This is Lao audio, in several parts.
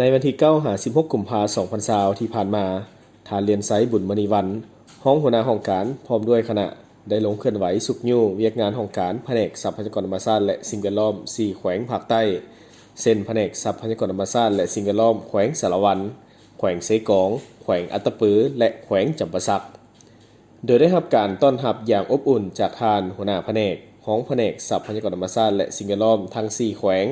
ໃນວັນທີ ເກົ້າ ຫາ ສິບຫົກ ກຸມພາ ສອງພັນຊາວ ທີ່ຜ່ານມາ, ທ່ານ ລຽນໄຊ ບຸນມະນີວັນ ຮອງຫົວໜ້າຫ້ອງການ ພ້ອມດ້ວຍຄະນະ ໄດ້ລົງເຄື່ອນໄຫວຊຸກຍູ້ວຽກງານຫ້ອງການພະແນກຊັບພະຍາກອນທຳມະຊາດ ແລະ ສິ່ງແວດລ້ອມ ສີ່ແຂວງພາກໃຕ້ ເຊັ່ນ ພະແນກຊັບພະຍາກອນທຳມະຊາດ ແລະ ສິ່ງແວດລ້ອມ ແຂວງສາລະວັນ, ແຂວງເຊກອງ, ແຂວງອັດຕະປື ແລະ ແຂວງຈຳປາສັກ. ໂດຍໄດ້ຮັບການຕ້ອນຮັບຢ່າງອົບອຸ່ນຈາກທ່ານຫົວໜ້າພະແນກ, ຮອງພະແນກຊັບພະຍາກອນທຳມະຊາດ ແລະ ສິ່ງແວດລ້ອມທັງສີ່ແຂວງ.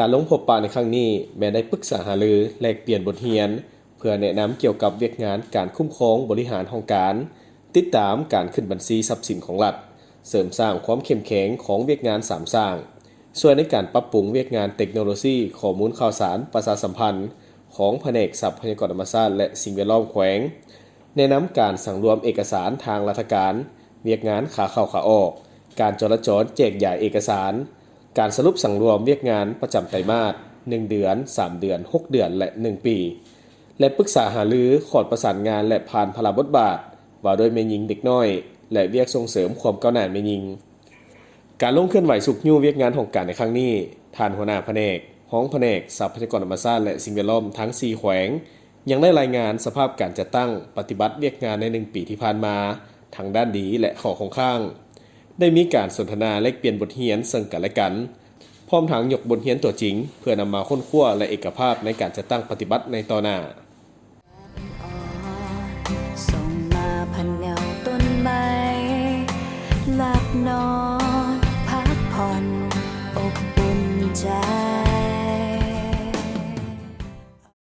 ການລົງພົບປະໃນຄັ້ງນີ້ແມ່ນໄດ້ປຶກສາຫາລື, ແລກປ່ຽນບົດຮຽນ ເພື່ອແນະນຳກ່ຽວກັບວຽກງານການຄຸ້ມຄອງບໍລິຫານຫ້ອງການ, ຕິດຕາມການຂຶ້ນບັນຊີຊັບສິນຂອງລັດ, ເສີມສ້າງຄວາມເຂັ້ມແຂງຂອງວຽກງານສາມສ້າງ, ຊ່ວຍໃນການປັບປຸງວຽກງານເຕັກໂນໂລຊີຂໍ້ມູນຂ່າວສານປະຊາສຳພັນຂອງພະແນກຊັບພະຍາກອນທຳມະຊາດ ແລະ ສິ່ງແວດລ້ອມແຂວງ, ແນະນຳການສັງລວມເອກະສານທາງລັດຖະການ, ວຽກງານຂາເຂົ້າຂາອອກ, ການຈໍລະຈອນແຈກຢາຍເອກະສານ, ການສະຫຼຸບສັງລວມວຽກງານປະຈຳໄຕມາດ, ໜຶ່ງເດືອນ, ສາມເດືອນ, ຫົກເດືອນ ແລະ ໜຶ່ງປີ ແລະ ປຶກສາຫາລືຂອດປະສານງານ ແລະ ຜ່ານພາລະບົດບາດ ວ່າດ້ວຍແມ່ຍິງເດັກນ້ອຍ ແລະ ວຽກສົ່ງເສີມຄວາມກ້າວໜ້າແມ່ຍິງ. ການລົງເຄື່ອນໄຫວຊຸກຍູ້ວຽກງານຫ້ອງການໃນຄັ້ງນີ້, ທ່ານຫົວໜ້າພະແນກ, ຮອງພະແນກຊັບພະຍາກອນທຳມະຊາດ ແລະ ສິ່ງແວດລ້ອມທັງສີ່ແຂວງ ຍັງໄດ້ລາຍງານສະພາບການຈັດຕັ້ງປະຕິບັດວຽກງານໃນໜຶ່ງປີທີ່ຜ່ານມາ ທັງດ້ານດີ ແລະ ຂໍ້ຄົງຄ້າງ. ໄດ້ມີການສົນທະນາແລກປ່ຽນບົດຮຽນເຊິ່ງກັນ ແລະ ກັນ, ພ້ອມທັງຍົກບົດຮຽນຕົວຈິງ ເພື່ອນຳມາຄົ້ນຄວ້າ ແລະ ເອກະພາບໃນການຈັດຕັ້ງປະຕິບັດໃນຕໍ່ໜ້າ.